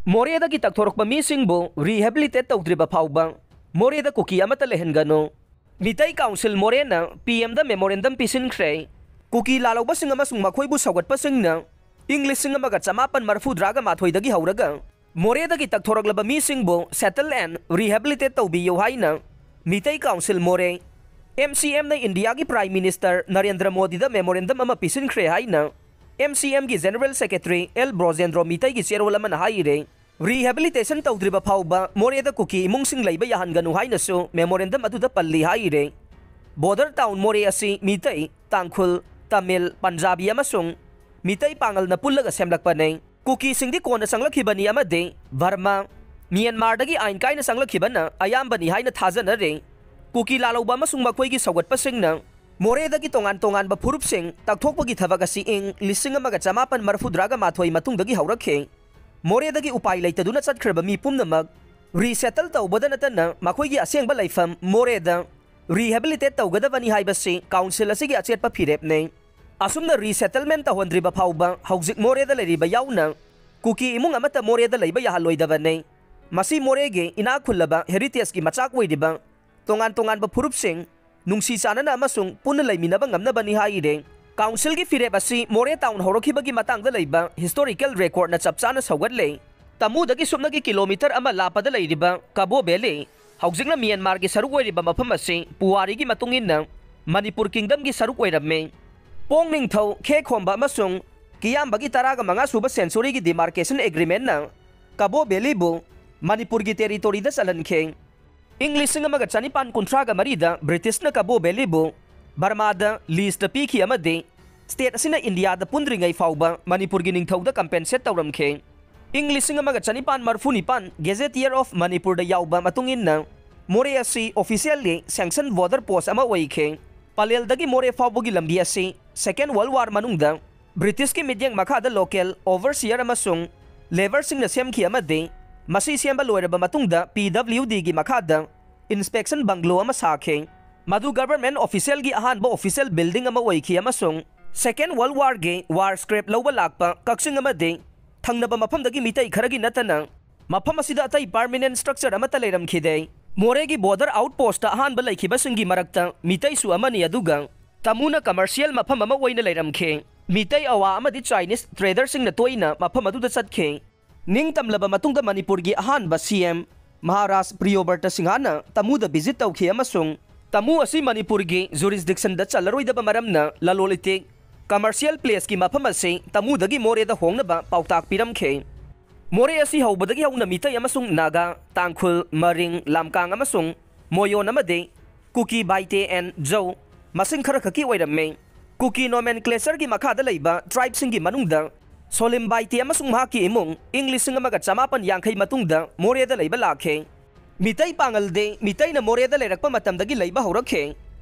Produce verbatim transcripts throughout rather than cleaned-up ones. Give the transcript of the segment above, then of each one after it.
ꯃꯣꯔꯦꯗꯒꯤ ꯇꯛꯊꯣꯔꯛꯄ ꯃꯤꯁꯤꯡꯕꯨ rehabilitate ꯇꯧꯗ꯭ꯔꯤꯕ ꯐꯥꯎꯕ ꯃꯣꯔꯦꯗ ꯀꯨꯀꯤ ꯑꯃꯠꯇ ꯂꯩꯍꯟꯒꯅꯨ꯫ ꯃꯤꯇꯩ ꯀꯥꯎꯟꯁꯤꯜ ꯃꯣꯔꯦꯅ ꯄꯤ ꯑꯦꯝꯗ memorandum ꯄꯤꯁꯤꯟꯈ꯭ꯔꯦ꯫ ꯀꯨꯀꯤ ꯂꯥꯜꯍꯧꯕꯁꯤꯡ ꯑꯃꯁꯨꯡ ꯃꯈꯣꯏꯕꯨ ꯁꯧꯒꯠꯄꯁꯤꯡꯅ ꯏꯪ ꯂꯤꯁꯤꯡ ꯑꯃꯒ ꯆꯃꯥꯄꯟ ꯃꯔꯐꯨꯇꯔꯥꯒ ꯃꯥꯊꯣꯏꯗꯒꯤ ꯍꯧꯔꯒ ꯃꯣꯔꯦꯗꯒꯤ ꯇꯛꯊꯣꯔꯛꯂꯕ ꯃꯤꯁꯤꯡꯕꯨ settle and rehabilitate ꯇꯧꯕꯤꯌꯨ ꯍꯥꯏꯅ ꯃꯤꯇꯩ ꯀꯥꯎꯟꯁꯤꯜ ꯃꯣꯔꯦ, ꯑꯦꯝ ꯁꯤ ꯑꯦꯝꯅ ꯏꯟꯗꯤꯌꯥꯒꯤ Prime Minister ꯅꯔꯦꯟꯗ꯭ꯔ ꯃꯣꯗꯤꯗ memorandum ꯑꯃ ꯄꯤꯁꯤꯟꯈ꯭ꯔꯦ ꯍꯥꯏꯅ ꯑꯦꯝ ꯁꯤ ꯑꯦꯝꯒꯤ General Secretary ꯑꯦꯜ ꯕ꯭ꯔꯣꯖꯦꯟꯗ꯭ꯔꯣ ꯃꯤꯇꯩꯒꯤ ꯆꯦꯔꯣꯜ ꯑꯃꯅ ꯍꯥꯏꯔꯦ꯫ Rehabilitation ꯇꯧꯗ꯭ꯔꯤꯕ ꯐꯥꯎꯕ ꯃꯣꯔꯦꯗ ꯀꯨꯀꯤ ꯏꯃꯨꯡꯁꯤꯡ ꯂꯩꯕ ꯌꯥꯍꯟꯒꯅꯨ ꯍꯥꯏꯅꯁꯨ memorandum ꯑꯗꯨꯗ ꯄꯜꯂꯤ ꯍꯥꯏꯔꯦ꯫ Border town ꯃꯣꯔꯦ ꯑꯁꯤ ꯃꯤꯇꯩ, ꯇꯥꯡꯈꯨꯜ, ꯇꯥꯃꯤꯜ, ꯄꯟꯖꯥꯕꯤ ꯑꯃꯁꯨꯡ ꯃꯤꯇꯩ ꯄꯥꯉꯜꯅ ꯄꯨꯜꯂꯒ ꯁꯦꯝꯂꯛꯄꯅꯤ꯫ ꯀꯨꯀꯤꯁꯤꯡꯗꯤ ꯀꯣꯟꯅ ꯆꯪꯂꯛꯈꯤꯕꯅꯤ ꯑꯃꯗꯤ ꯕꯔꯃꯥ, ꯃ꯭ꯌꯥꯟꯃꯥꯔꯗꯒꯤ ꯑꯥꯏꯟ ꯀꯥꯏꯅ ꯆꯪꯂꯛꯈꯤꯕꯅ ꯑꯌꯥꯝꯕꯅꯤ ꯍꯥꯏꯅ ꯊꯥꯖꯅꯔꯤ꯫ ꯀꯨꯀꯤ ꯂꯥꯜꯍꯧꯕ ꯑꯃꯁꯨꯡ ꯃꯈꯣꯏꯒꯤ ꯁꯧꯒꯠꯄꯁꯤꯡꯅ ꯃꯣꯔꯦꯗꯒꯤ ꯇꯣꯉꯥꯟ ꯇꯣꯉꯥꯟꯕ ꯐꯨꯔꯨꯞꯁꯤꯡ ꯇꯛꯊꯣꯛꯄꯒꯤ ꯊꯕꯛ ꯑꯁꯤ ꯏꯪ ꯂꯤꯁꯤꯡ ꯑꯃꯒ ꯆꯃꯥꯄꯟ ꯃꯔꯐꯨꯇꯔꯥꯒ ꯃꯥꯊꯣꯏ ꯃꯇꯨꯡꯗꯒꯤ ꯍꯧꯔꯛꯈꯤ꯫ ꯃꯣꯔꯦꯗꯒꯤ ꯎꯄꯥꯏ ꯂꯩꯇꯗꯨꯅ ꯆꯠꯈ꯭ꯔꯕ ꯃꯤ ꯄꯨꯝꯅꯃꯛ resettle ꯇꯧꯕꯗ ꯅꯠꯇꯅ ꯃꯈꯣꯏꯒꯤ ꯑꯁꯦꯡꯕ ꯂꯩꯐꯝ ꯃꯣꯔꯦꯗ rehabilitate ꯇꯧꯒꯗꯕꯅꯤ ꯍꯥꯏꯕꯁꯤ ꯀꯥꯎꯟꯁꯤꯜ ꯑꯁꯤꯒꯤ ꯑꯆꯦꯠꯄ ꯐꯤꯔꯦꯞꯅꯤ꯫ ꯑꯁꯨꯝꯅ resettlement ꯇꯧꯍꯟꯗ꯭ꯔꯤꯕ ꯐꯥꯎꯕ ꯍꯧꯖꯤꯛ ꯃꯣꯔꯦꯗ ꯂꯩꯔꯤꯕ ꯌꯥꯎꯅ ꯀꯨꯀꯤ ꯏꯃꯨꯡ ꯑꯃꯠꯇ ꯃꯣꯔꯦꯗ ꯂꯩꯕ ꯌꯥꯍꯜꯂꯣꯏꯗꯕꯅꯤ꯫ ꯃꯁꯤ ꯃꯣꯔꯦꯒꯤ ꯏꯅꯥꯛ ꯈꯨꯜꯂꯕ heritageꯀꯤ ꯃꯆꯥꯛ ꯑꯣꯏꯔꯤꯕ ꯇꯣꯉꯥꯟ ꯇꯣꯉꯥꯟꯕ ꯐꯨꯔꯨꯞꯁꯤꯡ ꯅꯨꯡꯁꯤ ꯆꯥꯟꯅꯅ ꯑꯃꯁꯨꯡ ꯄꯨꯟꯅ ꯂꯩꯃꯤꯟꯅꯕ ꯉꯝꯅꯕꯅꯤ ꯍꯥꯏꯔꯦ꯫ ꯀꯥꯎꯟꯁꯤꯜꯒꯤ ꯐꯤꯔꯦꯞ ꯑꯁꯤ ꯃꯣꯔꯦ town ꯍꯧꯔꯛꯈꯤꯕꯒꯤ ꯃꯇꯥꯡꯗ ꯂꯩꯕ historical recordꯅ ꯆꯞ ꯆꯥꯅ ꯁꯧꯒꯠꯂꯦ꯫ ꯇꯃꯨꯗꯒꯤ ꯁꯨꯞꯅꯒꯤ ꯀꯤꯂꯣꯃꯤꯇꯔ ꯑꯃ ꯂꯥꯞꯄꯗ ꯂꯩꯔꯤꯕ ꯀꯕꯣ Valley, ꯍꯧꯖꯤꯛꯅ ꯃ꯭ꯌꯥꯟꯃꯥꯔꯒꯤ ꯁꯔꯨꯛ ꯑꯣꯏꯔꯤꯕ ꯃꯐꯝ ꯑꯁꯤ ꯄꯨꯋꯥꯔꯤꯒꯤ ꯃꯇꯨꯡ ꯏꯟꯅ ꯃꯅꯤꯄꯨꯔ kingdomꯒꯤ ꯁꯔꯨꯛ ꯑꯣꯏꯔꯝꯃꯤ꯫ ꯄꯣꯡ ꯅꯤꯡꯊꯧ, ꯈꯦ ꯈꯣꯝꯕ ꯑꯃꯁꯨꯡ ꯀꯤꯌꯥꯝꯕꯒꯤ ꯇꯔꯥꯒ ꯃꯉꯥ ꯁꯨꯕ centuryꯒꯤ demarcation agreementꯅ ꯀꯕꯣ Valleyꯕꯨ ꯃꯅꯤꯄꯨꯔꯒꯤ territoryꯗ ꯆꯜꯍꯟꯈꯤ꯫ ꯏꯪ ꯂꯤꯁꯤꯡ ꯑꯃꯒ ꯆꯅꯤꯄꯥꯟ ꯀꯨꯟꯊ꯭ꯔꯥꯒ ꯃꯔꯤꯗ Britishꯅ ꯀꯕꯣ Valleyꯕꯨ ꯕꯔꯃꯥꯗ leaseꯇ ꯄꯤꯈꯤ ꯑꯃꯗꯤ state ꯑꯁꯤꯅ ꯏꯟꯗꯤꯌꯥꯗ ꯄꯨꯟꯗ꯭ꯔꯤꯉꯩ ꯐꯥꯎꯕ ꯃꯅꯤꯄꯨꯔꯒꯤ ꯅꯤꯡꯊꯧꯗ compensate ꯇꯧꯔꯝꯈꯤ꯫ ꯏꯪ ꯂꯤꯁꯤꯡ ꯑꯃꯒ ꯆꯅꯤꯄꯥꯟ ꯃꯔꯐꯨ ꯅꯤꯄꯥꯟ Gazetteer of Manipurꯗ ꯌꯥꯎꯕ ꯃꯇꯨꯡ ꯏꯟꯅ ꯃꯣꯔꯦ ꯑꯁꯤ officially sanction border post ꯑꯃ ꯑꯣꯏꯈꯤ꯫ ꯄꯂꯦꯜꯗꯒꯤ ꯃꯣꯔꯦ ꯐꯥꯎꯕꯒꯤ ꯂꯝꯕꯤ ꯑꯁꯤ Second World War ꯃꯅꯨꯡꯗ Britishꯀꯤ ꯃꯤꯠꯌꯦꯡ ꯃꯈꯥꯗ local overseer ꯑꯃꯁꯨꯡ labourꯁꯤꯡꯅ ꯁꯦꯝꯈꯤ ꯑꯃꯗꯤ ꯃꯁꯤ ꯁꯦꯝꯕ ꯂꯣꯏꯔꯕ ꯃꯇꯨꯡꯗ P W Dꯒꯤ ꯃꯈꯥꯗ inspection bungalow ꯑꯃ ꯁꯥꯈꯤ꯫ ꯃꯗꯨ government officialꯒꯤ ꯑꯍꯥꯟꯕ official building ꯑꯃ ꯑꯣꯏꯈꯤ ꯑꯃꯁꯨꯡ Second World Warꯒꯤ war scrap ꯂꯧꯕ ꯂꯥꯛꯄ ꯀꯛꯆꯤꯡ ꯑꯃꯗꯤ ꯊꯪꯅꯕ ꯃꯐꯝꯗꯒꯤ ꯃꯤꯇꯩ ꯈꯔꯒꯤ ꯅꯠꯇꯅ ꯃꯐꯝ ꯑꯁꯤꯗ ꯑꯇꯩ permanent structure ꯑꯃꯠꯇ ꯂꯩꯔꯝꯈꯤꯗꯦ꯫ ꯃꯣꯔꯦꯒꯤ border outpostꯇ ꯑꯍꯥꯟꯕ ꯂꯩꯈꯤꯕꯁꯤꯡꯒꯤ ꯃꯔꯛꯇ ꯃꯤꯇꯩꯁꯨ ꯑꯃꯅꯤ, ꯑꯗꯨꯒ ꯇꯃꯨꯅ commercial ꯃꯐꯝ ꯑꯃ ꯑꯣꯏꯅ ꯂꯩꯔꯝꯈꯤ꯫ ꯃꯤꯇꯩ, ꯑꯋꯥ ꯑꯃꯗꯤ Chinese traderꯁꯤꯡꯅ ꯇꯣꯏꯅ ꯃꯐꯝ ꯑꯗꯨꯗ ꯆꯠꯈꯤ꯫ ꯅꯤꯡꯇꯝꯂꯕ ꯃꯇꯨꯡꯗ ꯃꯅꯤꯄꯨꯔꯒꯤ ꯑꯍꯥꯟꯕ C M ꯃꯍꯥꯔꯥꯖ ꯄ꯭ꯔꯤꯌꯣꯕꯔꯇ ꯁꯤꯡꯍꯅ ꯇꯃꯨꯗ visit ꯇꯧꯈꯤ ꯑꯃꯁꯨꯡ ꯇꯃꯨ ꯑꯁꯤ ꯃꯅꯤꯄꯨꯔꯒꯤ jurisdictionꯗ ꯆꯜꯂꯔꯣꯏꯗꯕ ꯃꯔꯝꯅ ꯂꯂꯣꯟ ꯏꯇꯤꯛ, commercial placeꯀꯤ ꯃꯐꯝ ꯑꯁꯤ ꯇꯃꯨꯗꯒꯤ ꯃꯣꯔꯦꯗ ꯍꯣꯡꯅꯕ ꯄꯥꯎꯇꯥꯛ ꯄꯤꯔꯝꯈꯤ꯫ ꯃꯣꯔꯦ ꯑꯁꯤ ꯍꯧꯕꯗꯒꯤ ꯍꯧꯅ ꯃꯤꯇꯩ ꯑꯃꯁꯨꯡ ꯅꯥꯒꯥ, ꯇꯥꯡꯈꯨꯜ, ꯃꯔꯤꯡ, ꯂꯝꯀꯥꯡ ꯑꯃꯁꯨꯡ ꯃꯣꯌꯣꯟ ꯑꯃꯗꯤ ꯀꯨꯀꯤ, ꯕꯥꯏꯇꯦ and ꯖꯧ ꯃꯁꯤꯡ ꯈꯔ ꯈꯛꯀꯤ ꯑꯣꯏꯔꯝꯃꯤ꯫ ꯀꯨꯀꯤ nomenclatureꯒꯤ ꯃꯈꯥꯗ ꯂꯩꯕ tribeꯁꯤꯡꯒꯤ ꯃꯅꯨꯡꯗ ꯁꯣꯂꯤꯝ ꯕꯥꯏꯇꯦ ꯑꯃꯁꯨꯡ ꯃꯍꯥꯛꯀꯤ ꯏꯃꯨꯡ ꯏꯪ ꯂꯤꯁꯤꯡ ꯑꯃꯒ ꯆꯃꯥꯄꯟ ꯌꯥꯡꯈꯩ ꯃꯇꯨꯡꯗ ꯃꯣꯔꯦꯗ ꯂꯩꯕ ꯂꯥꯛꯈꯤ꯫ ꯃꯤꯇꯩ ꯄꯥꯉꯜꯗꯤ ꯃꯤꯇꯩꯅ ꯃꯣꯔꯦꯗ ꯂꯩꯔꯛꯄ ꯃꯇꯝꯗꯒꯤ ꯂꯩꯕ ꯍꯧꯔꯛꯈꯤ꯫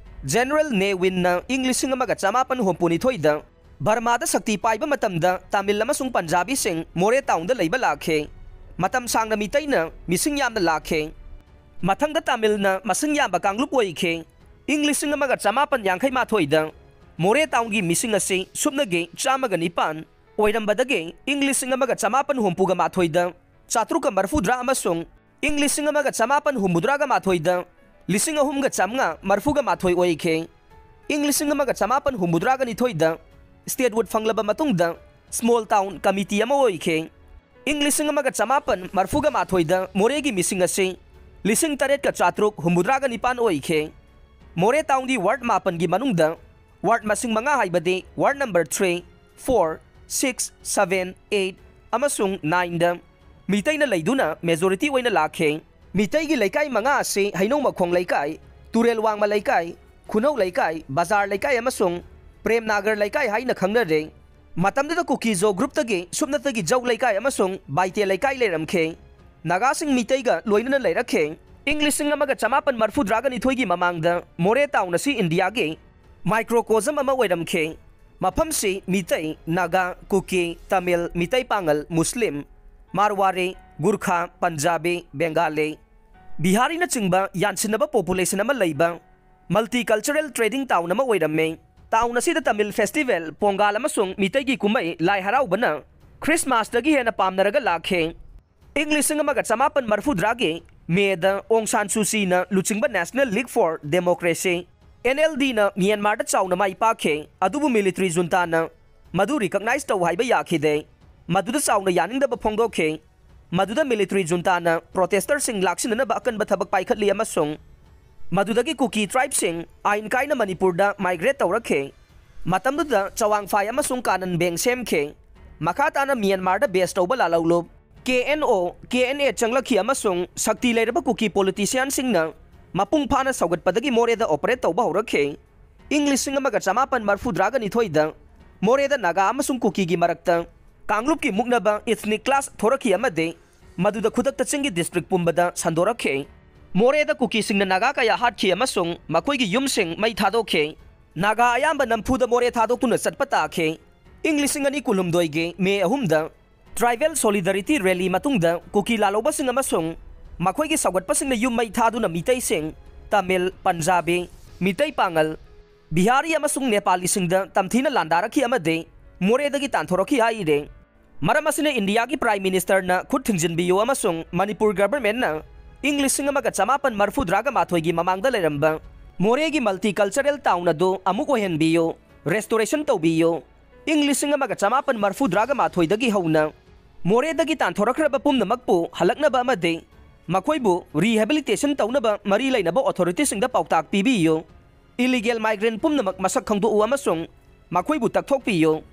General ꯅꯦ ꯋꯤꯟꯅ ꯏꯪ ꯂꯤꯁꯤꯡ ꯑꯃꯒ ꯆꯃꯥꯄꯟ ꯍꯨꯝꯐꯨꯅꯤꯊꯣꯏꯗ ꯕꯔꯃꯥꯗ ꯁꯛꯇꯤ ꯄꯥꯏꯕ ꯃꯇꯝꯗ ꯇꯥꯃꯤꯜ ꯑꯃꯁꯨꯡ ꯄꯟꯖꯥꯕꯤꯁꯤꯡ ꯃꯣꯔꯦ ꯇꯥꯎꯟꯗ ꯂꯩꯕ ꯂꯥꯛꯈꯤ꯫ ꯃꯇꯝ ꯁꯥꯡꯅ ꯃꯤꯇꯩꯅ ꯃꯤꯁꯤꯡ ꯌꯥꯝꯅ ꯂꯥꯛꯈꯤ꯫ ꯃꯊꯪꯗ ꯇꯥꯃꯤꯜꯅ ꯃꯁꯤꯡ ꯌꯥꯝꯕ ꯀꯥꯡꯂꯨꯞ ꯑꯣꯏꯈꯤ꯫ ꯏꯪ ꯂꯤꯁꯤꯡ ꯑꯃꯒ ꯆꯃꯥꯄꯟ ꯌꯥꯡꯈꯩ ꯃꯥꯊꯣꯏꯗ ꯃꯣꯔꯦ ꯇꯥꯎꯟꯒꯤ ꯃꯤꯁꯤꯡ ꯑꯁꯤ ꯁꯨꯞꯅꯒꯤ ꯆꯥꯝꯃꯒ ꯅꯤꯄꯥꯟ ꯑꯣꯏꯔꯝꯕꯗꯒꯤ ꯏꯪ ꯂꯤꯁꯤꯡ ꯑꯃꯒ ꯆꯃꯥꯄꯟ ꯍꯨꯝꯐꯨꯒ ꯃꯥꯊꯣꯏꯗ ꯆꯥꯇ꯭ꯔꯨꯛꯀ ꯃꯔꯐꯨꯗ꯭ꯔꯥ ꯑꯃꯁꯨꯡ ꯏꯪ ꯂꯤꯁꯤꯡ ꯑꯃꯒ ꯆꯃꯥꯄꯟ ꯍꯨꯝꯐꯨꯇꯔꯥꯒ ꯃꯥꯊꯣꯏꯗ ꯂꯤꯁꯤꯡ ꯑꯍꯨꯝꯒ ꯆꯥꯝꯃꯉꯥ ꯃꯔꯐꯨꯒ ꯃꯥꯊꯣꯏ ꯑꯣꯏꯈꯤ꯫ ꯏꯪ ꯂꯤꯁꯤꯡ ꯑꯃꯒ ꯆꯃꯥꯄꯟ ꯍꯨꯝꯐꯨꯇꯔꯥꯒ ꯅꯤꯊꯣꯏꯗ statehood ꯐꯪꯂꯕ ꯃꯇꯨꯡꯗ small town committee ꯑꯃ ꯑꯣꯏꯈꯤ꯫ ꯏꯪ ꯂꯤꯁꯤꯡ ꯑꯃꯒ ꯆꯃꯥꯄꯟ ꯃꯔꯐꯨꯒ ꯃꯥꯊꯣꯏꯗ ꯃꯣꯔꯦꯒꯤ ꯃꯤꯁꯤꯡ ꯑꯁꯤ ꯂꯤꯁꯤꯡ ꯇꯔꯦꯠꯀ ꯆꯥꯇ꯭ꯔꯨꯛ ꯍꯨꯝꯐꯨꯇꯔꯥꯒ ꯅꯤꯄꯥꯟ ꯑꯣꯏꯈꯤ꯫ ꯃꯣꯔꯦ ꯇꯥꯎꯟꯒꯤ ward ꯃꯥꯄꯟꯒꯤ ꯃꯅꯨꯡꯗ ward ꯃꯁꯤꯡ ꯃꯉꯥ ꯍꯥꯏꯕꯗꯤ ward number three, four, six, seven, eight ꯑꯃꯁꯨꯡ nineꯗ ꯃꯤꯇꯩꯅ ꯂꯩꯗꯨꯅ majority ꯑꯣꯏꯅ ꯂꯥꯛꯈꯤ꯫ ꯃꯤꯇꯩꯒꯤ ꯂꯩꯀꯥꯏ ꯃꯉꯥ ꯑꯁꯤ ꯍꯩꯅꯧ ꯃꯈꯣꯡ ꯂꯩꯀꯥꯏ, ꯇꯨꯔꯦꯜ ꯋꯥꯡꯃ ꯂꯩꯀꯥꯏ, ꯈꯨꯅꯧ ꯂꯩꯀꯥꯏ, ꯕꯖꯥꯔ ꯂꯩꯀꯥꯏ ꯑꯃꯁꯨꯡ ꯄ꯭ꯔꯦꯝꯅꯥꯒꯔ ꯂꯩꯀꯥꯏ ꯍꯥꯏꯅ ꯈꯪꯅꯔꯦ꯫ ꯃꯇꯝꯗꯨꯗ ꯀꯨꯀꯤ ꯖꯣ group ꯇꯒꯤ ꯁꯨꯞꯅꯇꯒꯤ ꯖꯧ ꯂꯩꯀꯥꯏ ꯑꯃꯁꯨꯡ ꯕꯥꯏꯇꯦ ꯂꯩꯀꯥꯏ ꯂꯩꯔꯝꯈꯤ꯫ ꯅꯥꯒꯥꯁꯤꯡ ꯃꯤꯇꯩꯒ ꯂꯣꯏꯅꯅ ꯂꯩꯔꯛꯈꯤ꯫ ꯏꯪ ꯂꯤꯁꯤꯡ ꯑꯃꯒ ꯆꯃꯥꯄꯟ ꯃꯔꯐꯨꯇꯔꯥꯒ ꯅꯤꯊꯣꯏꯒꯤ ꯃꯃꯥꯡꯗ ꯃꯣꯔꯦ ꯇꯥꯎꯟ ꯑꯁꯤ ꯏꯟꯗꯤꯌꯥꯒꯤ microcosm ꯑꯃ ꯑꯣꯏꯔꯝꯈꯤ꯫ ꯃꯐꯝꯁꯤ ꯃꯤꯇꯩ, ꯅꯥꯒꯥ, ꯀꯨꯀꯤ, ꯇꯥꯃꯤꯜ, ꯃꯤꯇꯩ ꯄꯥꯉꯜ, ꯃꯨꯁꯂꯤꯝ, ꯃꯥꯔꯋꯥꯔꯤ, ꯒꯨꯔꯈꯥ, ꯄꯟꯖꯥꯕꯤ, ꯕꯦꯡꯒꯥꯂꯤ, ꯕꯤꯍꯥꯔꯤꯅꯆꯤꯡꯕ ꯌꯥꯟꯁꯤꯟꯅꯕ population ꯑꯃ ꯂꯩꯕ multicultural trading town ꯑꯃ ꯑꯣꯏꯔꯝꯃꯤ꯫ ꯇꯥꯎꯟ ꯑꯁꯤꯗ ꯇꯥꯃꯤꯜ festival, ꯄꯣꯡꯒꯥꯜ ꯑꯃꯁꯨꯡ ꯃꯤꯇꯩꯒꯤ ꯀꯨꯝꯍꯩ ꯂꯥꯏ ꯍꯔꯥꯎꯕꯅ ꯈ꯭ꯔꯤꯁꯃꯥꯁꯇꯒꯤ ꯍꯦꯟꯅ ꯄꯥꯝꯅꯔꯒ ꯂꯥꯛꯈꯤ꯫ ꯏꯪ ꯂꯤꯁꯤꯡ ꯑꯃꯒ ꯆꯃꯥꯄꯟ ꯃꯔꯐꯨꯇꯔꯥꯒꯤ ꯃꯦꯗ ꯑꯣꯡ ꯁꯥꯟ ꯁꯨ ꯆꯤꯅ ꯂꯨꯆꯤꯡꯕ National League for Democracy, N L D, ꯅ ꯃ꯭ꯌꯥꯟꯃꯥꯔꯗ ꯆꯥꯎꯅ ꯃꯥꯏ ꯄꯥꯛꯈꯤ, ꯑꯗꯨꯕꯨ ꯃꯤꯂꯤꯇꯔꯤ ꯖꯨꯟꯇꯥꯅ ꯃꯗꯨ recognize ꯇꯧ ꯍꯥꯏꯕ ꯌꯥꯈꯤꯗꯦ꯫ ꯃꯗꯨꯗ ꯆꯥꯎꯅ ꯌꯥꯅꯤꯡꯗꯕ ꯐꯣꯡꯗꯣꯛꯈꯤ꯫ ꯃꯗꯨꯗ ꯃꯤꯂꯤꯇꯔꯤ ꯖꯨꯟꯇꯥꯅ ꯄ꯭ꯔꯣꯇꯦꯁꯇꯔꯁꯤꯡ ꯂꯥꯛꯁꯤꯟꯅꯅꯕ ꯑꯀꯟꯕ ꯊꯕꯛ ꯄꯥꯏꯈꯠꯂꯤ ꯑꯃꯁꯨꯡ ꯃꯗꯨꯗꯒꯤ ꯀꯨꯀꯤ ꯇ꯭ꯔꯥꯏꯕꯁꯤꯡ ꯑꯥꯏꯟ ꯀꯥꯏꯅ ꯃꯅꯤꯄꯨꯔꯗ ꯃꯥꯏꯒ꯭ꯔꯦꯠ ꯇꯧꯔꯛꯈꯤ꯫ ꯃꯇꯝꯗꯨꯗ ꯆꯋꯥꯡꯐꯥꯏ ꯑꯃꯁꯨꯡ ꯀꯥꯅꯟ ꯕꯦꯡ ꯁꯦꯝꯈꯤ꯫ ꯃꯈꯥ ꯇꯥꯅ ꯃ꯭ꯌꯥꯟꯃꯥꯔꯗ ꯕꯦꯁ ꯇꯧꯕ ꯂꯥꯜꯍꯧꯂꯨꯞ, K N O, K N A ꯆꯪꯂꯛꯈꯤ ꯑꯃꯁꯨꯡ ꯁꯛꯇꯤ ꯂꯩꯔꯕ ꯀꯨꯀꯤ ꯄꯣꯂꯤꯇꯤꯁꯤꯌꯥꯟꯁꯤꯡꯅ ꯃꯄꯨꯡ ꯐꯥꯅ ꯁꯧꯒꯠꯄꯗꯒꯤ ꯃꯣꯔꯦꯗ ꯑꯣꯄꯔꯦꯠ ꯇꯧꯕ ꯍꯧꯔꯛꯈꯤ꯫ ꯏꯪ ꯂꯤꯁꯤꯡ ꯑꯃꯒ ꯆꯃꯥꯄꯟ ꯃꯔꯐꯨꯇꯔꯥꯒ ꯅꯤꯊꯣꯏꯗ ꯃꯣꯔꯦꯗ ꯅꯥꯒꯥ ꯑꯃꯁꯨꯡ ꯀꯨꯀꯤꯒꯤ ꯃꯔꯛꯇ ꯀꯥꯡꯂꯨꯞꯀꯤ ꯃꯨꯛꯅꯕ ethnic clash ꯊꯣꯔꯛꯈꯤ ꯑꯃꯗꯤ ꯃꯗꯨꯗ ꯈꯨꯗꯛꯇ ꯆꯤꯡꯒꯤ ꯗꯤꯁꯇ꯭ꯔꯤꯛ ꯄꯨꯝꯕꯗ ꯁꯟꯗꯣꯔꯛꯈꯤ꯫ ꯃꯣꯔꯦꯗ ꯀꯨꯀꯤꯁꯤꯡꯅ ꯅꯥꯒꯥ ꯀꯌꯥ ꯍꯥꯠꯈꯤ ꯑꯃꯁꯨꯡ ꯃꯈꯣꯏꯒꯤ ꯌꯨꯝꯁꯤꯡ ꯃꯩ ꯊꯥꯗꯣꯛꯈꯤ꯫ ꯅꯥꯒꯥ ꯑꯌꯥꯝꯕ ꯅꯝꯐꯨꯗ ꯃꯣꯔꯦ ꯊꯥꯗꯣꯛꯇꯨꯅ ꯆꯠꯄ ꯇꯥꯈꯤ꯫ ꯏꯪ ꯂꯤꯁꯤꯡ ꯑꯅꯤ ꯀꯨꯟꯍꯨꯝꯗꯣꯏꯒꯤ ꯃꯦ ꯑꯍꯨꯝꯗ Tribal Solidarity Rally ꯃꯇꯨꯡꯗ ꯀꯨꯀꯤ ꯂꯥꯜꯍꯧꯕꯁꯤꯡ ꯑꯃꯁꯨꯡ ꯃꯈꯣꯏꯒꯤ ꯁꯧꯒꯠꯄꯁꯤꯡꯅ ꯌꯨꯝ ꯃꯩ ꯊꯥꯗꯨꯅ ꯃꯤꯇꯩꯁꯤꯡ, ꯇꯥꯃꯤꯜ, ꯄꯟꯖꯥꯕꯤ, ꯃꯤꯇꯩ ꯄꯥꯉꯜ, ꯕꯤꯍꯥꯔꯤ ꯑꯃꯁꯨꯡ ꯅꯦꯄꯥꯂꯤꯁꯤꯡꯗ ꯇꯝꯊꯤꯅ ꯂꯥꯟꯗꯥꯔꯛꯈꯤ ꯑꯃꯗꯤ ꯃꯣꯔꯦꯗꯒꯤ ꯇꯥꯟꯊꯣꯔꯛꯈꯤ ꯍꯥꯏꯔꯦ꯫ ꯃꯔꯝ ꯑꯁꯤꯅ ꯏꯟꯗꯤꯌꯥꯒꯤ Prime Ministerꯅ ꯈꯨꯠ ꯊꯤꯡꯖꯤꯟꯕꯤꯌꯨ ꯑꯃꯁꯨꯡ ꯃꯅꯤꯄꯨꯔ Governmentꯅ ꯏꯪ ꯂꯤꯁꯤꯡ ꯑꯃꯒ ꯆꯃꯥꯄꯟ ꯃꯔꯐꯨꯇꯔꯥꯒ ꯃꯥꯊꯣꯏꯒꯤ ꯃꯃꯥꯡꯗ ꯂꯩꯔꯝꯕ ꯃꯣꯔꯦꯒꯤ multicultural town ꯑꯗꯨ ꯑꯃꯨꯛ ꯑꯣꯏꯍꯟꯕꯤꯌꯨ, restoration ꯇꯧꯕꯤꯌꯨ꯫ ꯏꯪ ꯂꯤꯁꯤꯡ ꯑꯃꯒ ꯆꯃꯥꯄꯟ ꯃꯔꯐꯨꯇꯔꯥꯒ ꯃꯥꯊꯣꯏꯗꯒꯤ ꯍꯧꯅ ꯃꯣꯔꯦꯗꯒꯤ ꯇꯥꯟꯊꯣꯔꯛꯈ꯭ꯔꯕ ꯄꯨꯝꯅꯃꯛꯄꯨ ꯍꯜꯂꯛꯅꯕ ꯑꯃꯗꯤ ꯃꯈꯣꯏꯕꯨ rehabilitation ꯇꯧꯅꯕ ꯃꯔꯤ ꯂꯩꯅꯕ authorityꯁꯤꯡꯗ ꯄꯥꯎꯇꯥꯛ ꯄꯤꯕꯤꯌꯨ꯫ Illegal migrant ꯄꯨꯝꯅꯃꯛ ꯃꯁꯛ ꯈꯪꯗꯣꯛꯎ ꯑꯃꯁꯨꯡ ꯃꯈꯣꯏꯕꯨ ꯇꯛꯊꯣꯛꯄꯤꯌꯨ꯫